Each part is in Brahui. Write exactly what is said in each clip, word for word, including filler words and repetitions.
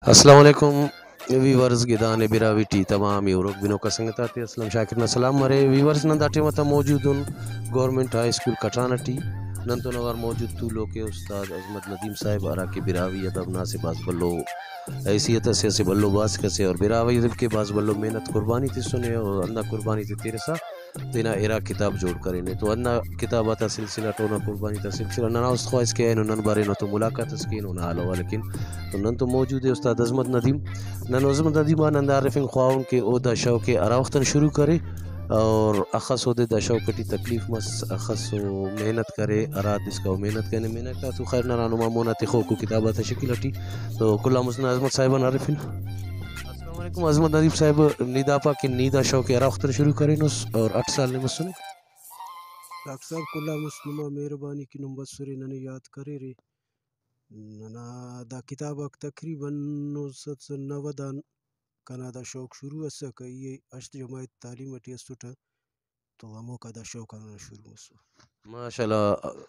السلام علیکم ویورز، گدانے براہوئی ٹی تمام ایوروک بنوکا سنگت آتے اسلم شاکر نا سلام مرے۔ ویورز، نن دا ٹائم آتا موجود ان گورنمنٹ ہائی اسکول کٹھان ٹی۔ نن تون اوار موجود تولوک ءِ استاد عظمت ندیم صاحب، ہرا کہ براہوئی ادب نا اسہ بھاز بھلو حیثیت اسے، اسہ بھلو باسک اسے اور براہوئی ادب کہ بھاز بھلو محنت قربانی تسنے اور ہندا قربانی تے ترسا تینا ارا کتاب جوڑ کرینے۔ تو ہندا کتاب آتا سلسلہ ٹی اونا قربانی تا سلسلہ ننا است خواہس کہ اینو نن برینو تو ملاقات اس کین اونا حال حوال کین۔ تو نن تو موجود ءِ استاد عظمت ندیم۔ نن عظمت ندیم آن ہندا ہرفنگ خواہن کہ او دا شوق ءِ ہرا وخت آن شروع کرے اور اخس اودے دا شوق ٹی تکلیف مس، اخس او محنت کرے، ہرا حد اسکا او محنت کرینے۔ محنت آ تو خیر ننا نما مونا تخوکو کتاب آتا شکل ٹی۔ تو کل آن مست نا عظمت صاحب آن ہرفن۔ السلام علیکم عظمت ندیم صاحب، نی دا پا کہ نی دا شوق ءِ ہرا وخت آن شروع کرینس اور اٹ سال نے مسنے؟ ڈاکٹر صاحب، کل آن مست نما مہربانی کہ نم بسرے ننے یات کریرے۔ ننا دا کتاب آک تقریباً نو سد نود آن کنا دا شوق شروع اسکہ۔ ای ہشت جماعت تعلیم ٹی اسٹہ تو ہموکا دا شوق آ ننا شروع مسو۔ ماشاءاللہ،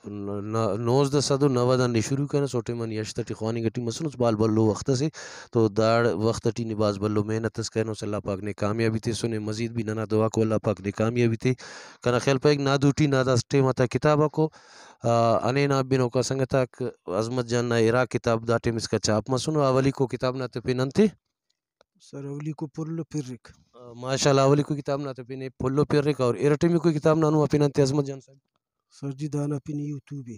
ن-، ن-، نوزدہ سد و نود آن نی شروع کرینس، او ٹائما نی ہشت ٹی خواننگ ٹی مسنس، بھاز بھلو وخت اسے۔ تو دا وخت ٹی نی بھاز بھلو محنت اس کرینس، اللہ پاک نے کامیابی تسنے، مزید بھی ننا دعاکو اللہ پاک نے کامیابی تے۔ کنا خیال پائک نا دوٹی نا دا ٹائم آتا کتاباکو، آ، ہنینا بنوکا سنگتاک، عظمت جان نا ارا کتاب دا ٹائم اسکا چاپ مسنو، اولیکو کتاب نا تہ پن انتے؟ سر، اولیکو پھل و پرک۔ آ، ماشاءاللہ، اولیکو کتاب نا تہ پن پھل و پرک اور ارٹمیکو کتاب نا نما پن انتے عظمت جان صاحب؟ سر جی، دانا پن یوٹیوب ءِ۔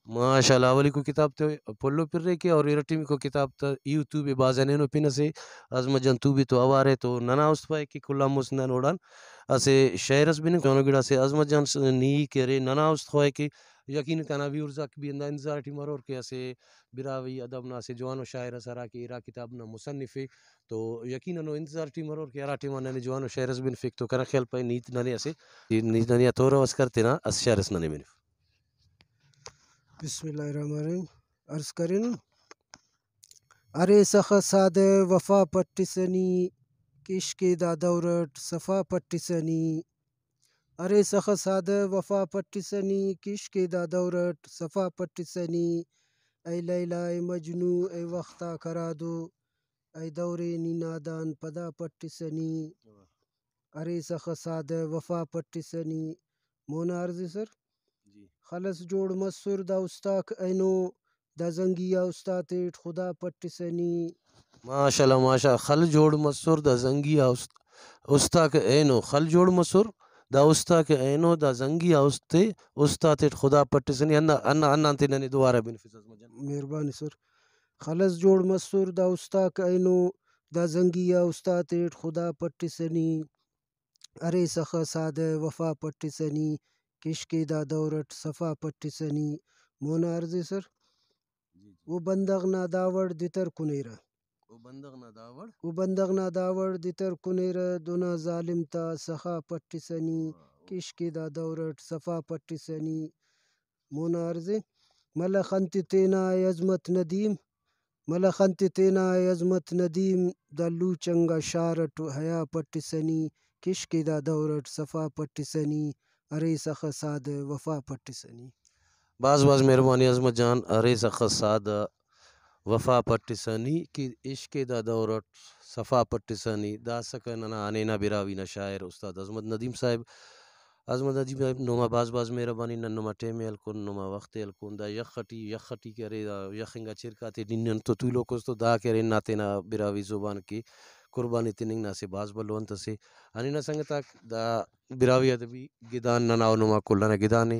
ماشاءاللہ، اولیکو کتاب تہ پھل و پرک ءِ اور ارٹمیکو کتاب تہ یوٹیوب ءِ۔ بھاز ہنینو پن اسے عظمت جان، تو بھی تو اوار ءِ۔ تو ننا است پائک کہ کل آن مست نن اوڑان اسہ شعر اس بننگ تونو گڑاسے۔ عظمت جان س-، نی کہ ارے ننا است خواہک کہ یقیناً کنا ویورز آک بھی ہندا انتظار ٹی مرور کہ اسہ براہوئی ادب نا اسہ جوانو شاعر اس ہرا کہ ارا کتاب نا مصنف ءِ۔ تو یقیناً او انتظار ٹی مرور کہ ہرا ٹائما ننے جوانو شعر اس بنفک۔ تو کنا خیال پائے نی ننے اسہ، نی ننے آ تورو اس کر تینا اسہ شعر اس ننے بنف۔ بسم اللہ الرحمن الرحیم۔ عرض کرینن، ارے سخہ سادہ وفا پٹسنی، کہ عشق ءِ دا دور اٹ صفا پٹسنی۔ ارے سخہ سادہ وفا پٹسنی، کہ عشق ءِ دا دور اٹ صفا پٹسنی۔ اے لیلیٰ، اے مجنوں، اے وخت آک ہرادو، اے دور ءِ نی نادان پدا پٹسنی۔ واہ۔ ارے سخہ سادہ وفا پٹسنی۔ مونا عرض ءِ سر۔ جی۔ خلس جوڑ مسر دا استاک اینو، دا زنگی آ استا تیٹ خدا پٹسنی۔ ماشاءاللہ، ماشاءاللہ۔ خل جوڑ مسر دا زنگی آ است-، استا کہ اینو، خل جوڑ مسر دا استا کہ اینو، دا زنگی آ استے، استا تیٹ خدا پٹسنی۔ ہندا، ہندا، ہندا انتے ننے دوبارہ بنفسہ عظمت جان۔ مہربانی سر۔ خلس جوڑ مسر دا استا کہ اینو، دا زنگی آ استا تیٹ خدا پٹسنی۔ ارے سخہ سادہ وفا پٹسنی، کہ عشق ءِ دا دور اٹ صفا پٹسنی۔ مونا عرض ءِ سر۔ جی، جی۔ او بندغ نا داوڑ دتر کنیرہ۔ او بندغ نا داوڑ۔ او بندغ نا داوڑ دتر کنیرہ، دنا ظالم تا سخا پٹسنی، واہ، واہ۔ کہ عشق ءِ دا دور اٹ صفا پٹسنی۔ مونا عرض ءِ، ملخ انت تینا اے عظمت ندیم، ملخ انت تینا اے عظمت ندیم، دا لوچ انگا شار اٹ حیا پٹسنی، کہ عشق ءِ دا دور اٹ صفا پٹسنی، ارے سخہ سادہ وفا پٹسنی۔ بھاز بھاز مہربانی عظمت جان، ارے سخہ سادہ وفا پٹسنی، کہ عشق ءِ دا دور اٹ صفا پٹسنی۔ داسکہ ننا ہنینا براہوئی نا شاعر استاد عظمت ندیم صاحب۔ عظمت ندیم صاحب، نما بھاز بھاز مہربانی، نن نما ٹائم ءِ ہلکن، نما وخت ءِ ہلکن۔ دا یخ ٹی، یخ ٹی کہ ارے، دا یخ انگا چرک آتے ٹی نن تو تولوک اس تو دا کہ ارے نا تینا براہوئی زبان کہ قربانی تننگ نا اسہ بھاز بھلو انت اسے۔ ہنینا سنگتاک، دا براہوئی ادبی گدان ننا و نما کل ئنا گدانے۔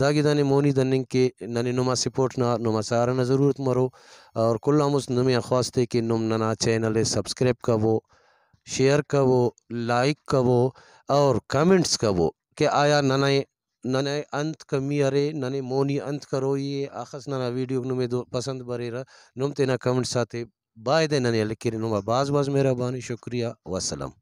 دا گدانے مونی دننگ کہ ننے نما سپورٹ نا، نما سہارا نا ضرورت مرو۔ اور کل آن مست نمے آن خواست ءِ کہ نم ننا چینل ءِ سبسکرائب کبو، شیئر کبو، لائک کبو اور کمنٹس کبو کہ آیا ننے، ننے انت کمی ارے، ننے مونی انت کروئی ءِ، اخس ننا ویڈیوک نمے دو پسند بریرہ، نم تینا کمنٹس آتے بایدے ننے لکھرے۔ نما بھاز بھاز مہربانی، شکریہ، والسلام۔